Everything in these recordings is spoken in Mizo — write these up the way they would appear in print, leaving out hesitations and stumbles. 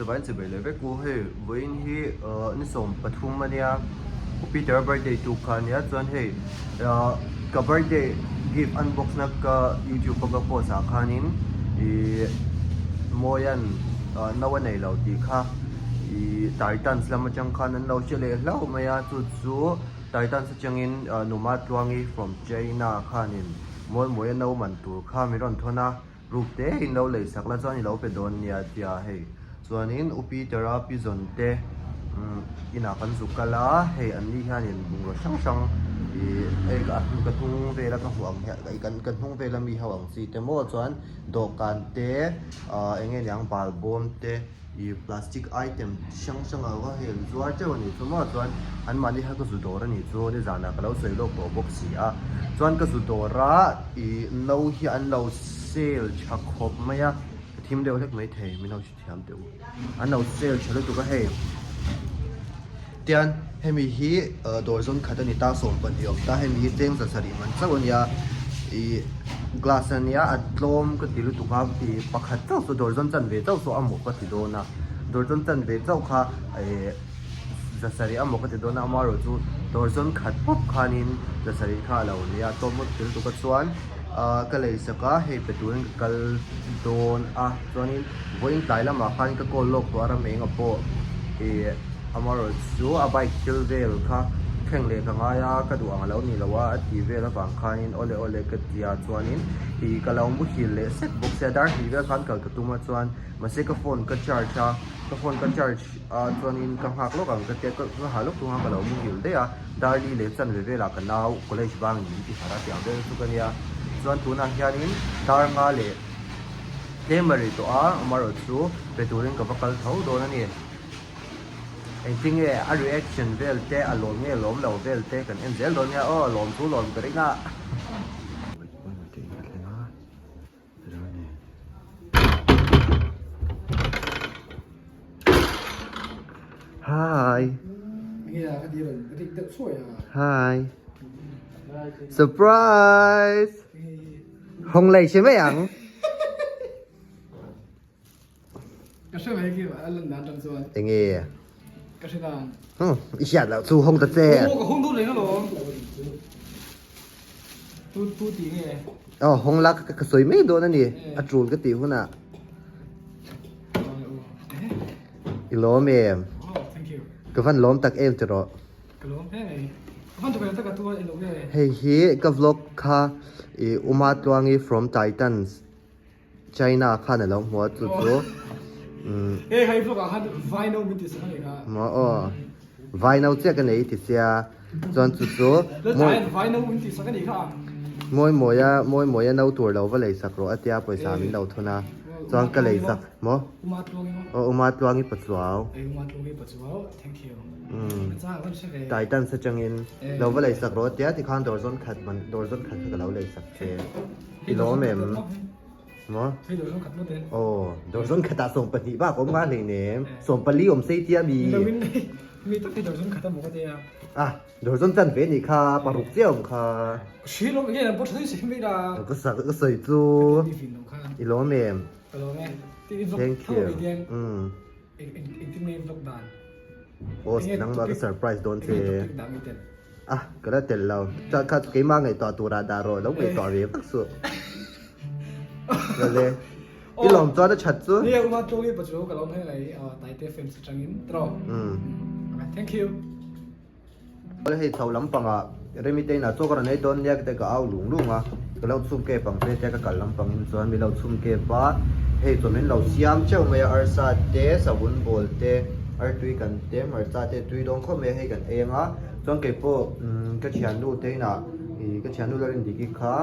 zavaiin chibai leh vek u hei vawiin hi ni 13 ania u Peter-a birthday tuk kha ania chuan hei ka birthday gift unbox na ka youtube a ka post ah khanin ih Mawia'n no a nei lo tih kha ih Titans lam atang khan an lo hre leh hlauh mai a chu chu Titans atangin Numa Tluangi from China khanin Mawimawia no man tur kha min rawn thawn a. Ruk te in lo lei sak la chuan i lo pe dawn nia tia hei chuanin U Peter-a pi zawn te inah kan zuk kal a hei an ni hianin bungraw hrang hrang ih hei ka ka hnung vela ka hmuh ang hian kan ka hnung vela mi ho ang chi te maw chuan dawhkan te ah eng nge niang bal bawm te. Ih plastic item chi hrang hrang ah kha hei an zuar teuh a nih chu maw chuan an mahni kha ka zu dawr a nih chu nizanah ka lo sawi lawk tawh bawk si a chuan ka zu dawr a ih no hi an lo sale tha khawp mai a ka thim deuh hlek maithei min lo hrethiam teh u an lo sale tha lutuk a hei tian hemi hi dawr zawn khat a ni ta 12 awm ta hemi hi cheng 700 man chauh a nia ih glass a nia a tlawm ka ti lutuk a ih pakhat chauh saw dawr zawn chan ve chauh saw a maw ka ti dawn a dawr zawn chan ve chauh kha ih 700 a maw ka ti dawn a amaherawh chu dawr zawn khat pawp khanin 700 kha a lo nia tlawm ka ti lutuk a chuan ah ka lei sak a hei pe turin ka kal dawn a chuanin vawiin tlai lamah khan ka call lawk tawh a ram enga pawh ih Amaherawh chu a bike thil vel kha thleng leh ka ngai a, ka duh ang a lo ni lo a, a ti vel avang khanin awle awle ka ti a, chuanin ih ka lo muhil leh sek bawk sia, dar hnih vel khan kal ka tum a chuan mahse ka phone ka charge a, ka phone ka charge a chuanin ka nghak lawk ang ka tia ka ha lawk tung a ka lo muhil daih a, dar li leh chanve velah ka nau college bangin min ti harh a tih ang vel chu ka nia, chuan tunah hianin dar nga leh tlem a ri tawh a, amaherawh chu pe turin ka va kal tho dawn a ni. Engtinge a reaction vel te a lawm nge lawm lo vel te kan en zel dawn nia aw lawm chu lawm ka ring a. Hi. Hi. Surprise. Hong lei che mai ang. Ka hre mai khi a lan dan tang chuan. Enge? Ka hre dan. Hmm, i hriat loh chu hawng ta che. Aw, ka hawng dawn reng alawm. Tu tu ti nge? Aw, hawng la ka ka sawi mai dawn a ni. A tul ka tih hunah. I lawm em? Oh, thank you. Ka van lawm tak em ti rawh. Ka lawm hle mai. Ka van tukverh tak a tu a i lo nge? Hei hi ka vlog kha i Uma Tluangi from Titans. China khan a lo hmu a chu chu umm. Hei hai vlog ah khan vai no min ti sak a nih kha. Maw aw vai no chiah ka nei i ti sia chuan chu chu mawi vai no min ti sak a nih kha. Mawi mawia mawi mawia no tur lo va lei sak rawh a tia pawisa min lo thun a chuan ka lei sak maw Uma tluangi maw aw Uma tluangi pachuau ei Uma tluangi pachuau thank you umm a chang kan hre ve Titans atangin lo va lei sak rawh a tia tikhan dawr zawn khat man dawr zawn khat kha ka lo lei sak che. I lawm em? Maw? Aw, dawrzawn khatah 12 bak awm nga hlei nem. 14 awm sei tia mi. Mi tak hi dawrzawn khat a maw ka tia. Ah, dawrzawn chan ve nih kha, paruk chiah awm kha. Hri lawm nge an pawh tha si mai la. Ka sak ka sawi chu. I lawm em? Ka lawm e. Thank you. Um. Engtin nge vlog dan? Host nangmah ka surprise dawn che. A, ka la tel lo. Chuan kha keimah ngaihtuah turah dah rawh, lo ngaihtuah ve vak suh. Lale, i lawm chuan a that chu. Nia, uma tluangi pa chu ka lawm hle mai, Taite films atangin tawh. Thank you. Awle hei chho lampangah Remi te inah chaw ka rawn ei dawn nia te ka au lung lung a, ka lo chhum kep ang che tia ka kal lampangin chuan mi lo chhum kep a, hei chaw min lo siam teuh mai a, arsa te, savun bawl te, artui kan te, hmarcha te tui dawn khawp mai a hei kan ei ang a, chuan keipawh ka thiannu te inah ih ka thiannu la rin dik kha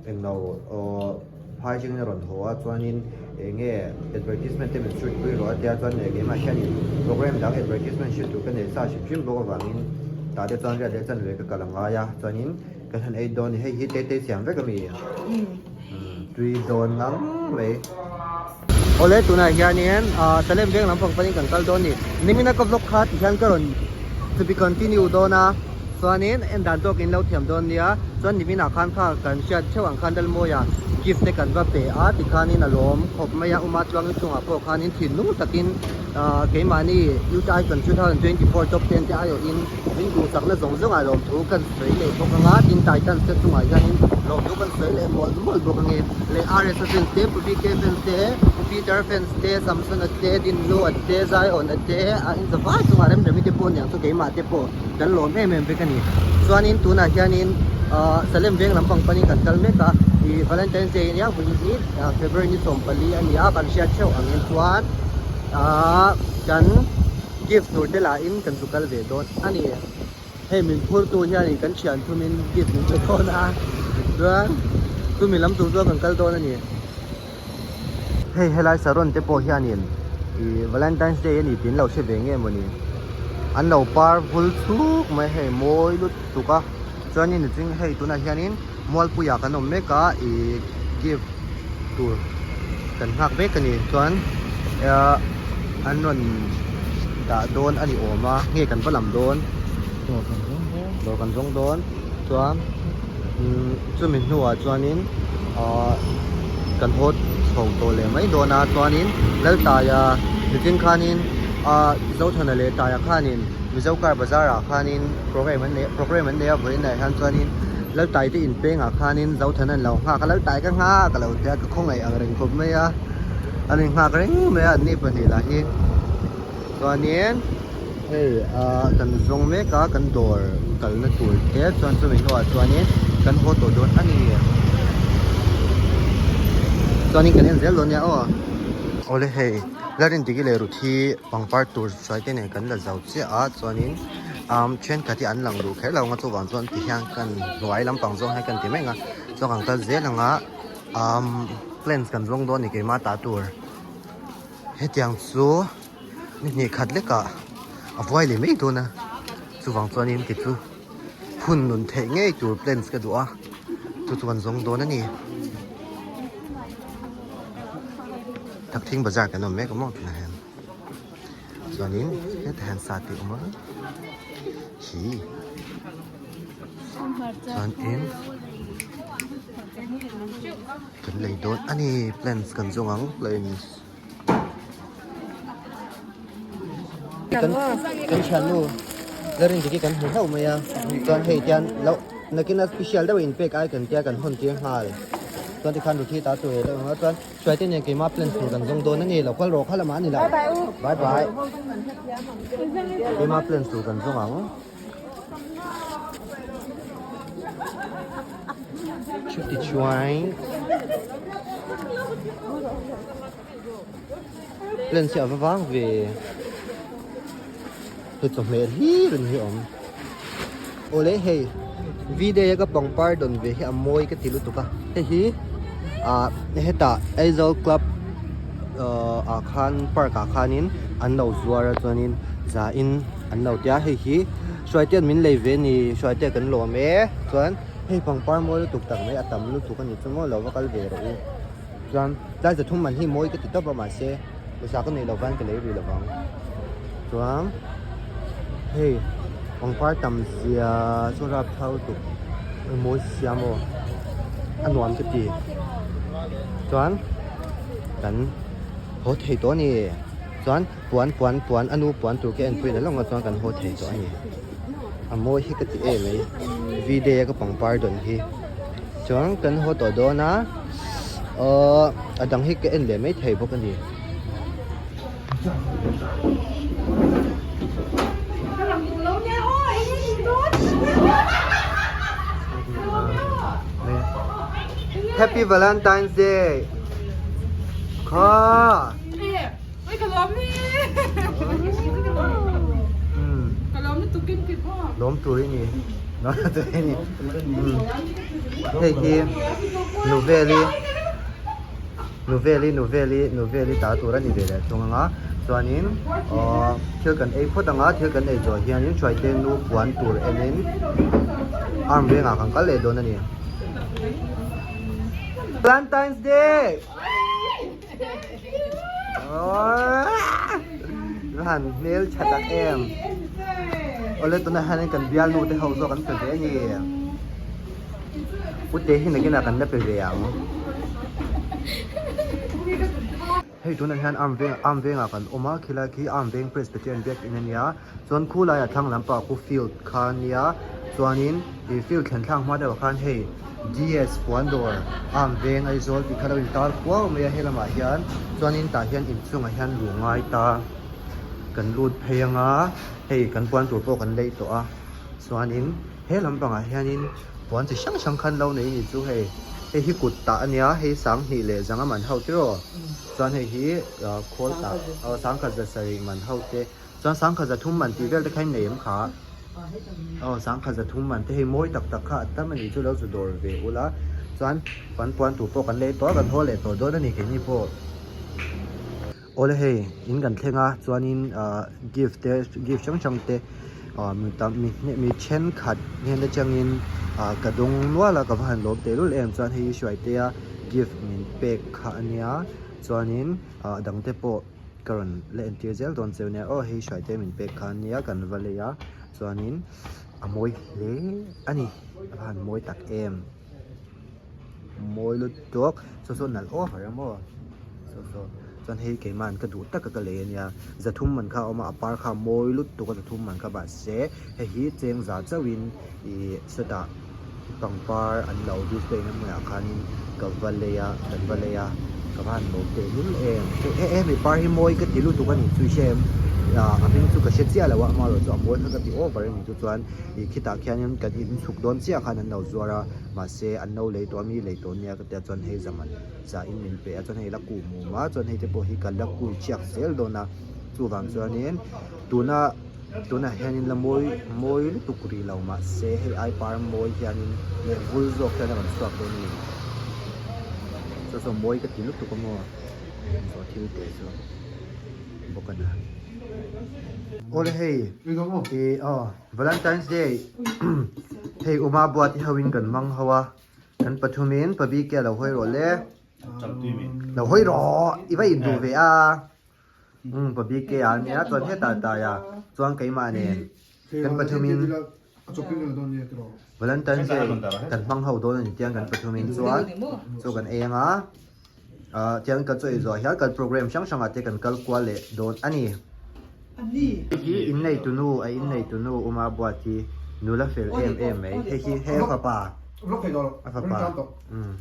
englo aw. Phai chungin a rawn haw a, chuanin eng nge advertisement te min shoot pui rawh a tia chuan leh keimah hianin program dang advertisement shoot tur ka nei sa hrim hrim bawk avangin tah te chuan riat leh chanve ka kal a ngai a, chuanin kan han ei dawn a ni, hei hi tete siam vek a mi tui dawn ngang mai. Awle tunah hianin ah Salem veng lampang panin kan kal dawn a ni, nimina ka vlog kha tihian ka rawn to be continue dawn a. Chuanin en dan tawk in lo thiam dawn nia. Chuan niminah khan kha kan hriat theuh ang khan Lalmawia gift te kan va pe a tikhanin a lawm khawp mai a. Uma Tluangi chungah pawh khanin thinlung takin keimahni Youth Icon 2024 top 10 te aiawhin min duhsakna zawng zawngah lawmthu kan sawi leh bawk anga tin Titans te chungah hianin lawmthu kan sawi leh mawlh mawlh bawk ange. Leh RS-a fans te, Pu BK fans te, Pu Peter fans te, Samson-a te, Dinlu-a te, Zion-a te a inzavai chungah remremi te pawh aniang chu keimah te pawh kan lawm em em vek a ni. Chuanin tunah hianin ahh Salem veng lampang panin kan kal mek a, ih Valentine's Day ania vawiin hi February ni 14 a ni a, kan hriat theuh angin chuan ahh kan gift tur te lahin kan zu kal ve dawn a ni. Hei min phur tu hianin kan thian thumin gift min pe dawn a, chuan chumi lam tur chuan kan kal dawn a ni. Hei helai saron te pawh hianin ih Valentine's Day a ni tih an lo hre ve nge mawni an lo par vul chuk mai hei mawi lutuk a chuanin niching hei tunah hianin Mualpuiah kan awm mek a ih gift tur kan nghak mek a ni chuan ah an rawn dah dawn a ni awm a nge kan va lam dawn dawr kan zawng dawn chuan umm chumi hnuah chuanin ahh kan haw chho tawh leh mai dawn a chuanin Laltaia nichin khanin ah Zothana leh Taia khanin Mizo car bazar ah khanin program an nei program an nei a vawiinah hian chuanin Laltai te inpengah khanin Zothana an lo nghak a Laltai ka nghak a lo tia ka khawngaih ang reng khawp mai a an innghak reng mai a anni pahnih lah hi chuanin hei ah kan zawng mek a kan dawr kalna tur te chuan chumi hnuah chuanin kan haw tawh dawn a ni chuanin kan en zel dawn nia aw awle hei Lalrindiki leh Ruthi pangpar tur hruai te nen kan la zo chiah a chuanin umm thenkhat hi an lang duh kher lo ang a chuvang chuan ti hian kan hnuai lampang zawng hian kan ti mek a chuan kan kal zel ang a umm plants kan zawng dawn a ni keimah tah tur hetiang chu ni hnih khat lekah a vuai leh mai dawn a chuvang chuanin kei chu phun nun theih ngei tur plants ka duh a chu chu kan zawng dawn a ni. Thakthing bazar kan awm mek a maw tunah hian chuanin hetah hian sa tih a awm a hi chuanin kan lei dawn a ni plants kan zawng ang plants kan kan thiannu Lalrindiki kan hmu hlauh mai a chuan hei tian loh nakina special deuh inpek ai kan tia kan hawn tir nghal chuan tikhan ruthi ta tur leh deuh ang a chuan Hruaite nen keimah plans tur kan zawng dawn a ni lo kal rawh kha lamah a ni lo bye bye keimah plans tur kan zawng ang chuti chuan plans hi a va vang ve hei chawhmeh hlir an hi awm awle hei v-day a ka pangpar dawn ve hi a mawi ka ti lutuk a hei hi ah hetah Aizawl club ah khan park ah khanin an lo zuar a chuanin za in an lo tia hei hi Hruaitea'n min lei ve a ni Hruaitea kan lawm e chuan hei pangpar mawi lutuk tak mai a tam lutuk a ni chu maw lo va kal ve rawh u chuan tlai zathum man hi mawi ka ti tawp a mahse pawisa ka neih loh vangin ka lei rih lovang chuan hei pangpar tam zia chu rap thau lutuk mawi sia maw a nuam ka ti chuan kan haw thei tawh a ni chuan puan puan puan a nu puan tur ka en pawhin a lawng a chuan kan haw thei tawh a ni a mawi hi ka ti em mai v day a ka pangpar dawn hi chuan kan haw tawh dawn a ahh a dang hi ka en leh mai thei bawk a ni. Happy Valentine's Day kha Lawm tur i ni lawm tur i ni hei hi Nuveli Nuveli Nuveli Nuveli ta tur a ni ve leh thung ang a chuanin aww thil kan ei phawt ang a thil kan ei zawh hianin Hruaite nu puan tur enin arm vengah kan kal leh dawn a ni. Valentine's Day! Han hmel tha tak em. Awle tunah hianin kan bialnu te ho zawk an pe ve a ni. Pute hi nakinah kan la pe ve ang. Hei tunah hian arm veng arm vengah kan awm a khilai khi arm veng Presbyterian biakin a nia chuan khulaiah thlang lampang khu field kha a nia chuanin ih field thlen thlak hma deuhah khan hei DS puan dawr arm veng Aizawl tih kha lo intar kuau mai a helamah hian chuanin tah hian inchungah hian luh ngai ta kan lut phei anga hei kan puan tur pawh kan lei tawh a chuanin he lampangah hianin puan chi hrang hrang khan lo nei a ni chu hei hei hi kut tah a nia hei sanghnih leh zanga man ho tiraw chuan hei hi ah khawl tah aw sangkhat za sarih man ho te chuan sangkhat za thum man tih vel te kha in nei em kha aw sangkhat za thum man te hei mawi tak tak kha a tam a nih chu lo zu dawr ve ula chuan kan puan tur pawh kan lei tawh a kan haw leh tawh dawn a ni keini pawh. Awle hei in kan thleng a chuanin ahh gift te gift hrang hrang te ah mi tam mi mi thenkhat hnen atangin ah ka dawng nual a ka va han lawm tehlul em chuan hei hi Hruaitea gift min pek kha a nia chuanin ah dang te pawh ka rawn la entir zel dawn cheu nia aw hei Hruaitea min pek kha a nia kan va lei a chuanin a mawi hle a ni a va han mawi tak em. Mawi lutuk saw saw nalh over a maw saw saw chuan hei keimah ka duh taka ka lei ania zathum man kha a awm a a par kha a mawi lutuk a zathum man kha mahse hei hi cheng za chauhin ih sawtah pangpar an lo display na hmunah khanin ka va lei a kan va lei a ka va han lawm teh lul em he hemi par hi mawi ka ti lutuk a nih chu i hre em ah a hming chu ka hre chiah lo a amaherawhchu a mawi kha ka ti over a nih chu chuan ih khitah khianin kan inchhuk dawn chiah khan an lo zuar a. Mahse an lo lei tawh a mi lei tawh nia ka tia chuan hei zaman zah in min pe a chuan hei la kuh mum a chuan hei te pawh hi ka la kui chiak zel dawn a chuvang chuanin tuna tunah hianin la mawi mawi lutuk rih lo mahse hei ai par mawi hianin leh vul zawk hian a rawn chhuak dawn a ni chu chu mawi ka ti lutuk a maw zawh thil te chu bawk a ni awle hei ih aw. Valentine's Day hei Uma buat i ho in kan hmang ho a, kan pathumin Pabike a lo hawi rawh le, lo hawi rawh i va induh ve a, umm Pabike a nia chuan hetah tai a chuan keimah nen kan pathumin Valentine's Day kan hmang ho dawn a ni tiang kan pathumin chuan chaw kan ei anga ah tiang kan chaw ei zawh hian kan program hrang hrangah te kan kal kual leh dawn a ni. Hei hi inneitunu a inneitunu Uma Buat hi nula fel em em mai hei hi hei a fapa a fapa umm.